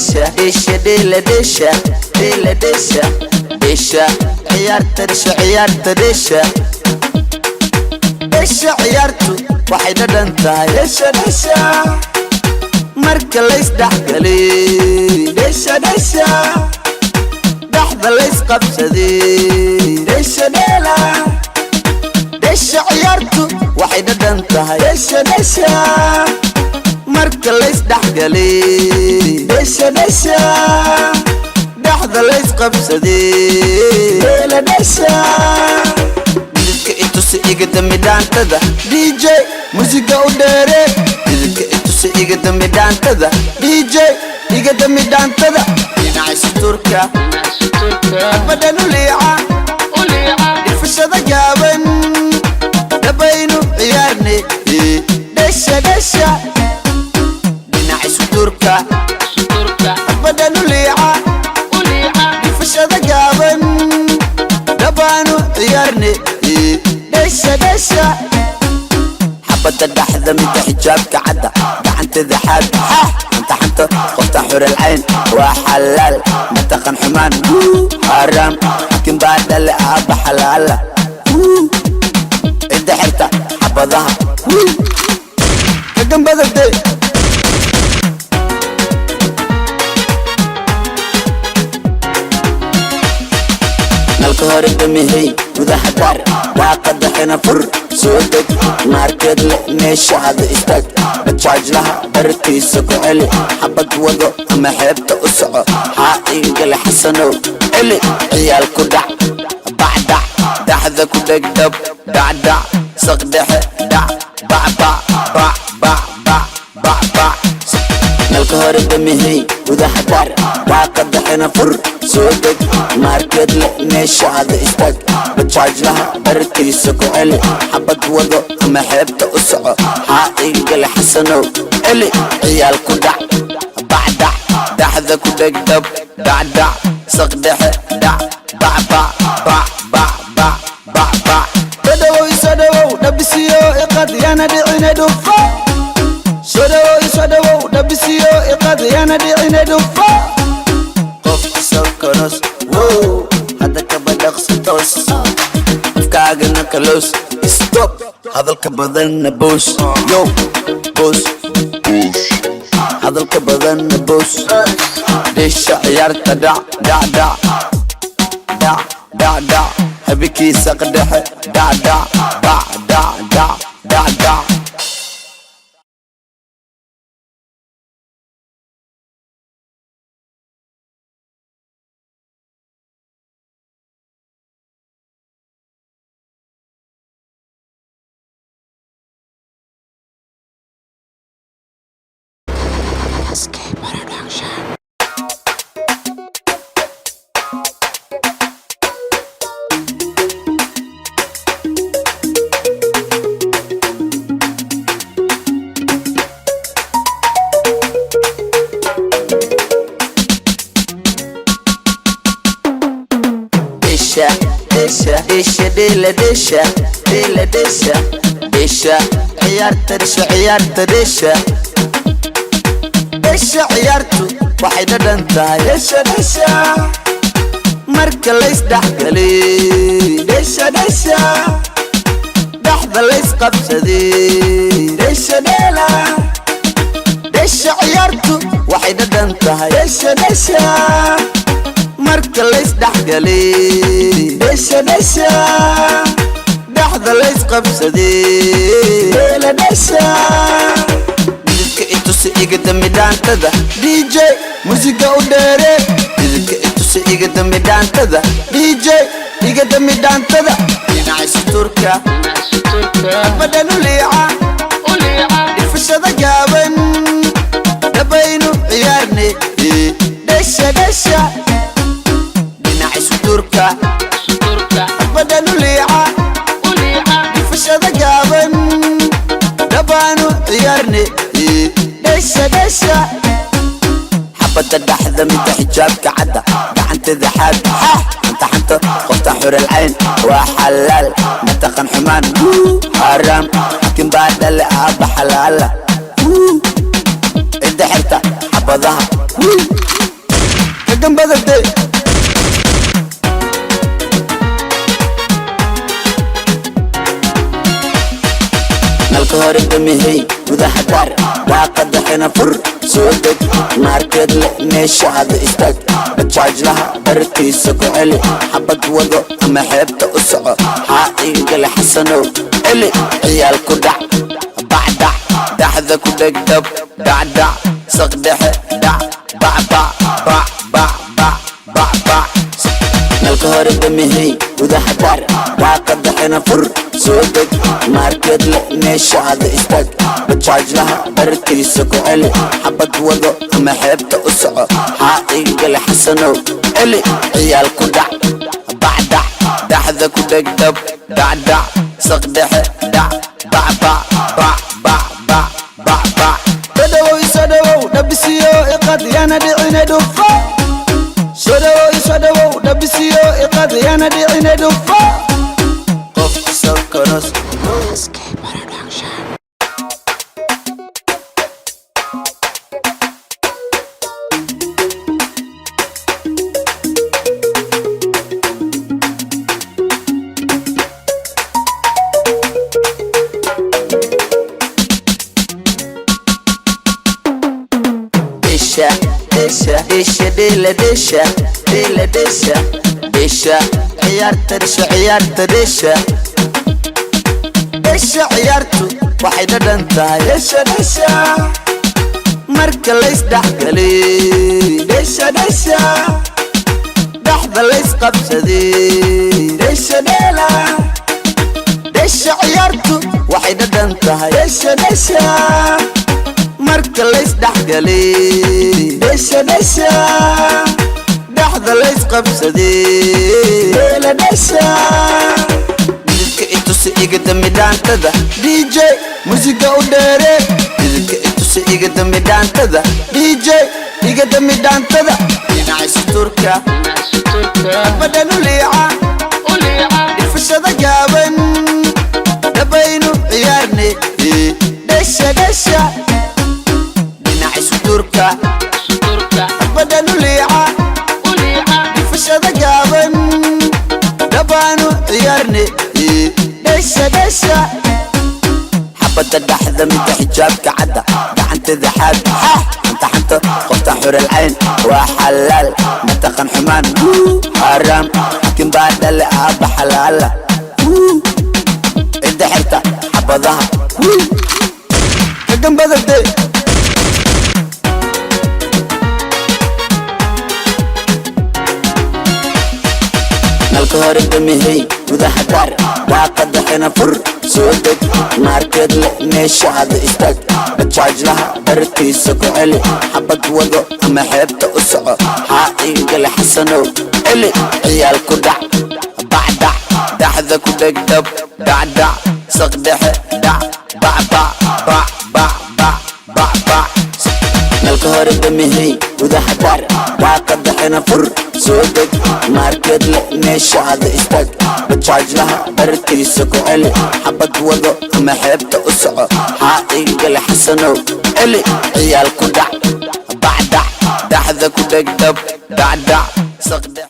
Dheesha, dheesha, dheela, dheesha, dheela, dheesha, dheesha ciyaarta, dheesha ciyaarta, dheesha, dheesha ciyaartu waxay dhadhan tahay. Dheesha, dheesha, marka laysdhexgalay. Dheesha, dheesha, dhexda laysqabsaday. Dheesha, dheela, dheesha ciyaartu waxay dhadhan tahay. Dheesha, dheesha, marka laysdhexgalay. Dheesha, dheesha, dhexda laysqabsaday. Dheela, dheesha. Dhididka itusi, iga dami dhaantada. DJ, musiga u dheere. Dhididka itusi, iga dami dhaantada. DJ, iga dami dhaantada. Dhinaca suturka badhan u liica, dhifashada gaaban dhabaynu ciyaarne. Dhesha, dhesha, dhinaca suturka badhan u liica, dhifashada gaaban dhabaanu ciyaarne. Dhesha, dhesha, xabadda dhaxda, midda xijaabka cadda, gacanteeda xaad xanta xanta, qofta xuralcayn waa xalaal, mataqan xumaan xaaraam, xakin baa dhale aabba xalaala, cidda xirta xabadaha kagambadade. Nalka hore damihey, gudaha daar, daaqada xina fur, soo deg, maarkeed le meesha hada istaag, bajaajlaha bartiisa ku celi, xabad wado ama xeebta u soco, haa ingale xasanow celi, ciyaal ku dhac bacdhac, dhaxda ku dhegdhab, dhacdhac, saqdhexe dhac, bacbac, bac bac bac bac bac. Nalka hore damihey, gudaha daar, daaqada xina fur, soo deg, maarkeed le meesha hada istaag, bajaajlaha bartiisa ku celi, xabad wado ama xeebta u soco, haa ingale xasanow celi, ciyaal ku dhac bacdhac, dhaxda ku dhegdhab, dhacdhac, saqdhexe dhac, bacbac, bac bac bac bac bac. Soo dhawow, isoo dhawow, dhabisiyo iqad, yana dhicine dhufo. Soo dhawow, isoo dhawow, dhabisiyo iqad, yana dhicine dhufo. Qof sokonos wow, hadda kaba dhaqsi toos, afkaagana kaloos, stop hadalka badanna boos, yo boos, hadalka badanna boos. Dheesha ciyaarta, dhac dhac dhac dhac dhac dhac, habikiisa qadhexe, dhac dhac bac, dhac dhac dhac dhac. SK Production. Dheesha, dheesha, dheesha, dheela, dheesha, dheela, dheesha, dheesha ciyaarta, dheesha ciyaarta, dheesha, dheesha ciyaartu waxay dhadhan tahay. Dheesha, dheesha, marka laysdhexgalay. Dheesha, dheesha, dhexda laysqabsaday. Dheesha, dheela, Dheesha ciyaartu waxay dhadhan tahay. Dheesha, dheesha, marka laysdhexgalay. Dheesha, dheesha, dhexda laysqabsaday. Dheela, dheesha. Dhididka itusi, iga dami dhaantada. DJ, musiga u dheere. Dhididka itusi, iga dami dhaantada. DJ, iga dami dhaantada. Dhinaca suturka Badhan u liica, dhifashada gaaban dhabaynu ciyaarne. Dheesha, dheesha, Dhinaca suturka badhan u liica, dhifashada gaaban dhabaanu ciyaarne. Dheesha, dheesha, Xabadda dhaxda, midda xijaabka cadda, gacanteeda xaad xanta xanta, qofta xuralcayn waa xalaal, mataqan xumaan xaaraam, xakin baa dhale aabba xalaala, cidda xirta xabadaha. Xabadaha. Kagambadade. Nalka hore damihey, gudaha daar, daaqada xina fur, soo deg, maarkeed le meeshaada istaag, bajaajlaha bartiisa ku celi, xabad wado ama xeebta u soco, xaa iigale Xasanow, celi ciyaal ku dhac, bacdac dhaxda ku dhegdhab, dhacdhac saqdhexe, dhac, bacbac, bac bac bac bac bac. Nalka hore damihey, gudaha daar, daaqada xina fur, soo deg, maarkeed le meeshaada istaag, bajaajlaha bartiisa ku celi, xabad wado ama xeebta u soco, xaa iigale Xasanow, celi ciyaal ku dhac, bacdac dhaxda ku dhegdhab, dhacdhac saqdhexe, dhac, bacbac, bac bac bac bac bac. Soo dhawow, soo dhawow, dhabisiyo iqad, yana dhicine dhufo. Soo dhawow, soo dhawow, dhabisiyo iqad, yana dhicine dhufo. Qof sokoros. SK Production. Dhisha dhisha dhisha dhila dhisha dhila dhisha dhisha ciyaarta dhisha ciyaarta dhisha dhisha ciyaartu waxay dhadhan tahay dhisha dhisha marka laysdhexgalay, dhisha dhisha dhexda laysqabsaday, dhisha dheela dhisha ciyaartu waxay dhadhan tahay dhisha dhisha marka laysdhexgalay, dhisha dhisha dhexda laysqabsaday, dheela dhisha. Dhididka itusi, iga dami dhaantada. DJ, musiga u dheere. Dhididka itusi, iga dami dhaantada. DJ, iga dami dhaantada. Dhinaca suturka. Badhan u liica, dhifashada gaaban, dhabaynu ciyaarne, dhesha dhesha. Dhinaca suturka. Badhan u liica, dhifashada gaaban, dhabaanu ciyaarne, dhesha dhesha. Xabadda dhexda, midda xijaabka cadda, gacanteeda xaad xanta xanta, qofta xuralcayn waa xalaal, mataqan xumaan xaaraam, xakin baa dhale aabba xalaala, cidda xirta xabadaha. Kagambadade. Nalka hore damihey, gudaha daar, daaqada xina fur, soo deg, maarkeed le meeshaada istaag, bajaajlaha bartiisa ku celi, xabad wado ama xeebta u soco, xaa iigale Xasanow, celi ciyaal ku dhac, bacdac dhaxda ku dhegdhab, dhacdhac saqdhexe, dhac, bacbac, bac bac bac bac bac. Nalka hore damihey, gudaha daar, daaqada xina fur, soo deg, maarkeed le meeshaada istaag, bajaajlaha bartiisa ku celi, xabad wado ama xeebta u soco, xaa iigale Xasanow, celi ciyaal ku dhac, bacdac dhaxda ku dhegdhab, dhacdhac saqdhex.